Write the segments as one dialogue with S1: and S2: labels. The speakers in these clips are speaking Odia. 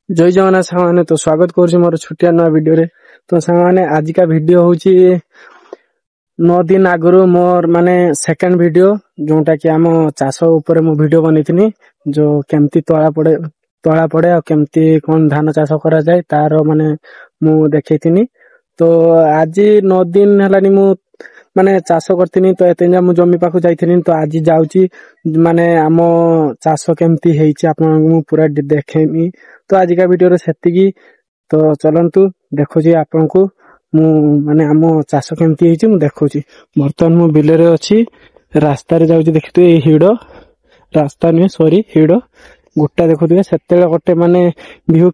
S1: ଜୟ ଜଗନ୍ନାଥ ସାଙ୍ଗମାନେ, ତ ସ୍ୱାଗତ କରୁଛି ମୋର ଛୋଟିଆ ନୂଆ ଭିଡିଓରେ। ତ ସାଙ୍ଗମାନେ, ଆଜିକା ଭିଡିଓ ହଉଛି 9 ଦିନ ଆଗରୁ ମୋର ମାନେ ସେକେଣ୍ଡ ଭିଡିଓ, ଯୋଉଟା କି ଆମ ଚାଷ ଉପରେ ମୁଁ ଭିଡିଓ ବନେଇଥିଲି, ଯୋଉ କେମିତି ତଳା ପଡେ ଆଉ କେମିତି କଣ ଧାନ ଚାଷ କରାଯାଏ, ତାର ମାନେ ମୁଁ ଦେଖେଇଥିଲି। ତ ଆଜି 9 ଦିନ ହେଲାଣି ମୁଁ ମାନେ ଚାଷ କରିଥିଲି, ତ ଏତେ ଯାଏ ମୁଁ ଜମି ପାଖକୁ ଯାଇଥିଲି। ତ ଆଜି ଯାଉଛି, ମାନେ ଆମ ଚାଷ କେମିତି ହେଇଛି ଆପଣଙ୍କୁ ମୁଁ ପୁରା ଦେଖେଇମି। ତ ଆଜିକା ଭିଡିଓରେ ସେତିକି। ତ ଚଲନ୍ତୁ, ଦେଖୁଛି ଆପଣଙ୍କୁ ମୁଁ ମାନେ ଆମ ଚାଷ କେମିତି ହେଇଛି ମୁଁ ଦେଖୁଛି। ବର୍ତ୍ତମାନ ମୁଁ ବିଲରେ ଅଛି, ରାସ୍ତାରେ ଯାଉଛି। ଦେଖିଥିବେ, ଏଇ ହିଡ ରାସ୍ତା ନୁହେଁ, ସରି, ହିଡ ଗୋଟା ଦେଖୁଥିବେ। ସେତେବେଳେ ଗୋଟେ ମାନେ ଭିଉ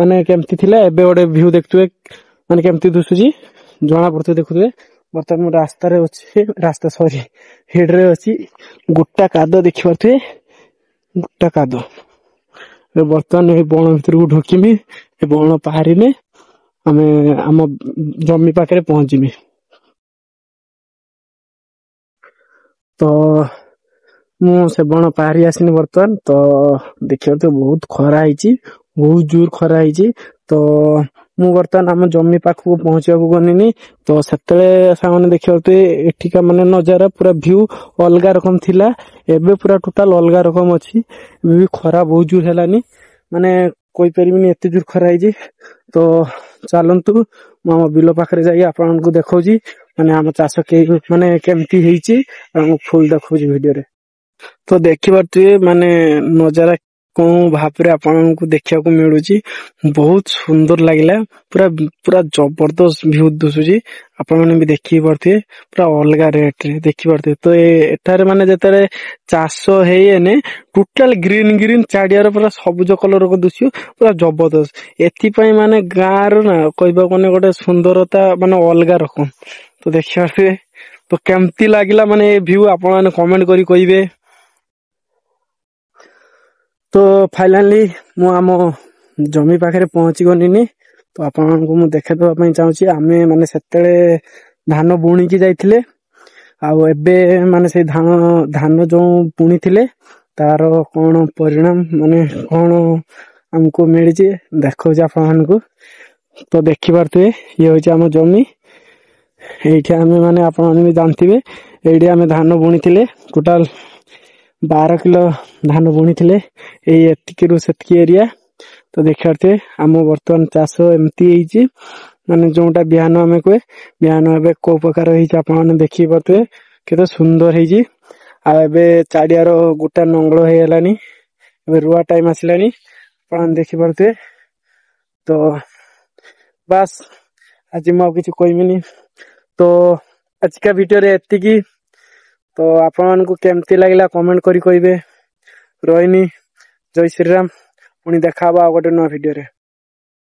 S1: ମାନେ କେମିତି ଥିଲା, ଏବେ ଗୋଟେ ଭିଉ ଦେଖୁଥିବେ ମାନେ କେମିତି ଦିଶୁଛି, ଜଣା ପଡୁଥିବ। ଦେଖୁଥିବେ, ବର୍ତ୍ତମାନ ମୁଁ ରାସ୍ତାରେ ଅଛି, ରାସ୍ତା ସରି ହିଡରେ ଅଛି। ଗୋଟା କାଦ ଦେଖିପାରୁଥିବେ, ଗୋଟା କାଦ। ଏବେ ବର୍ତ୍ତମାନ ଏଇ ବଣ ଭିତରକୁ ଢୁକିମି। ଏ ବଣ ପାହାରିଲେ ଆମେ ଆମ ଜମି ପାଖରେ ପହଞ୍ଚିମି। ତ ମୁଁ ସେ ବଣ ପାହାରି ଆସିନି ବର୍ତ୍ତମାନ। ତ ଦେଖିପାରୁଥିବେ, ବହୁତ ଖରା ହେଇଛି, ବହୁତ ଜୋର ଖରା ହେଇଛି। ତ ମୁଁ ବର୍ତ୍ତମାନ ଆମ ଜମି ପାଖକୁ ପହଞ୍ଚିବାକୁ ଗଲିନି। ତ ସେତେବେଳେ ସାଙ୍ଗମାନେ ଦେଖିପାରୁଥିବେ, ଏଠିକା ମାନେ ନଜାରା ପୁରା ଭିଉ ଅଲଗା ରକମ ଥିଲା, ଏବେ ପୁରା ଟୋଟାଲ ଅଲଗା ରକମ ଅଛି। ଏବେ ବି ଖରା ବହୁତ ଜୋର ହେଲାନି, ମାନେ କହିପାରିବିନି ଏତେ ଜୋର ଖରା ହେଇଛି। ତ ଚାଲନ୍ତୁ, ମୁଁ ଆମ ବିଲ ପାଖରେ ଯାଇ ଆପଣଙ୍କୁ ଦେଖଉଛି ମାନେ ଆମ ଚାଷ ମାନେ କେମିତି ହେଇଛି, ମୁଁ ଫୁଲ ଦେଖଉଛି ଭିଡିଓରେ। ତ ଦେଖିପାରୁଥିବେ, ମାନେ ନଜାରା କୋଉ ଭାବରେ ଆପଣଙ୍କୁ ଦେଖିବାକୁ ମିଳୁଛି, ବହୁତ ସୁନ୍ଦର ଲାଗିଲା, ପୁରା ପୁରା ଜବରଦସ୍ତ ଭିଉ ଦିଶୁଛି। ଆପଣମାନେ ବି ଦେଖି ପାରୁଥିବେ, ପୁରା ଅଲଗା ରେଟରେ ଦେଖିପାରୁଥିବେ। ତ ଏଠାରେ ମାନେ ଯେତେବେଳେ ଚାଷ ହେଇଏନେ ଟୋଟାଲ ଗ୍ରୀନ ଗ୍ରୀନ, ଚାରିଆଡେ ପୁରା ସବୁଜ କଲର ଦିଶିବ, ପୁରା ଜବରଦସ୍ତ। ଏଥିପାଇଁ ମାନେ ଗାଁର ନା କହିବାକୁ ମାନେ ଗୋଟେ ସୁନ୍ଦରତା ମାନେ ଅଲଗା ରକମ। ତ ଦେଖିପାରୁଥିବେ। ତ କେମିତି ଲାଗିଲା ମାନେ ଏ ଭିଉ, ଆପଣ ମାନେ କମେଣ୍ଟ କରି କହିବେ। ତ ଫାଇନାଲି ମୁଁ ଆମ ଜମି ପାଖରେ ପହଞ୍ଚି ଗଲିନି। ତ ଆପଣଙ୍କୁ ମୁଁ ଦେଖେଇଦବା ପାଇଁ ଚାହୁଁଛି, ଆମେ ମାନେ ସେତେବେଳେ ଧାନ ବୁଣିକି ଯାଇଥିଲେ ଆଉ ଏବେ ମାନେ ସେଇ ଧାନ ଯୋଉ ବୁଣିଥିଲେ ତାର କଣ ପରିଣାମ, ମାନେ କଣ ଆମକୁ ମିଳିଛି, ଦେଖଉଛି ଆପଣମାନଙ୍କୁ। ତ ଦେଖିପାରୁଥିବେ, ଇଏ ହଉଛି ଆମ ଜମି। ଏଇଠି ଆମେ ମାନେ ଆପଣମାନେ ବି ଜାଣିଥିବେ, ଏଇଠି ଆମେ ଧାନ ବୁଣିଥିଲେ। ଟୋଟାଲ 12 କିଲୋ ଧାନ ବୁଣିଥିଲେ ଏଇ ଏତିକିରୁ ସେତିକି ଏରିଆ। ତ ଦେଖିପାରୁଥିବେ, ଆମ ବର୍ତ୍ତମାନ ଚାଷ ଏମିତି ହେଇଛି, ମାନେ ଯୋଉଟା ବିହାନ ଆମେ କୁହେ, ବିହାନ ଏବେ କୋଉ ପ୍ରକାର ହେଇଛି ଆପଣମାନେ ଦେଖି ପାରୁଥିବେ, କେତେ ସୁନ୍ଦର ହେଇଛି। ଆଉ ଏବେ ଚାରିଆର ଗୋଟା ନଙ୍ଗଳ ହେଇଗଲାଣି, ଏବେ ରୁଆ ଟାଇମ ଆସିଲାଣି, ଆପଣ ଦେଖିପାରୁଥିବେ। ତ ବାସ୍, ଆଜି ମୁଁ ଆଉ କିଛି କହିବିନି। ତ ଆଜିକା ଭିଡିଓରେ ଏତିକି। ତ ଆପଣମାନଙ୍କୁ କେମିତି ଲାଗିଲା କମେଣ୍ଟ କରି କହିବେ। ରହିନି, ଜୟ ଶ୍ରୀରାମ। ପୁଣି ଦେଖା ହବ ଆଉ ଗୋଟେ ନୂଆ ଭିଡିଓରେ।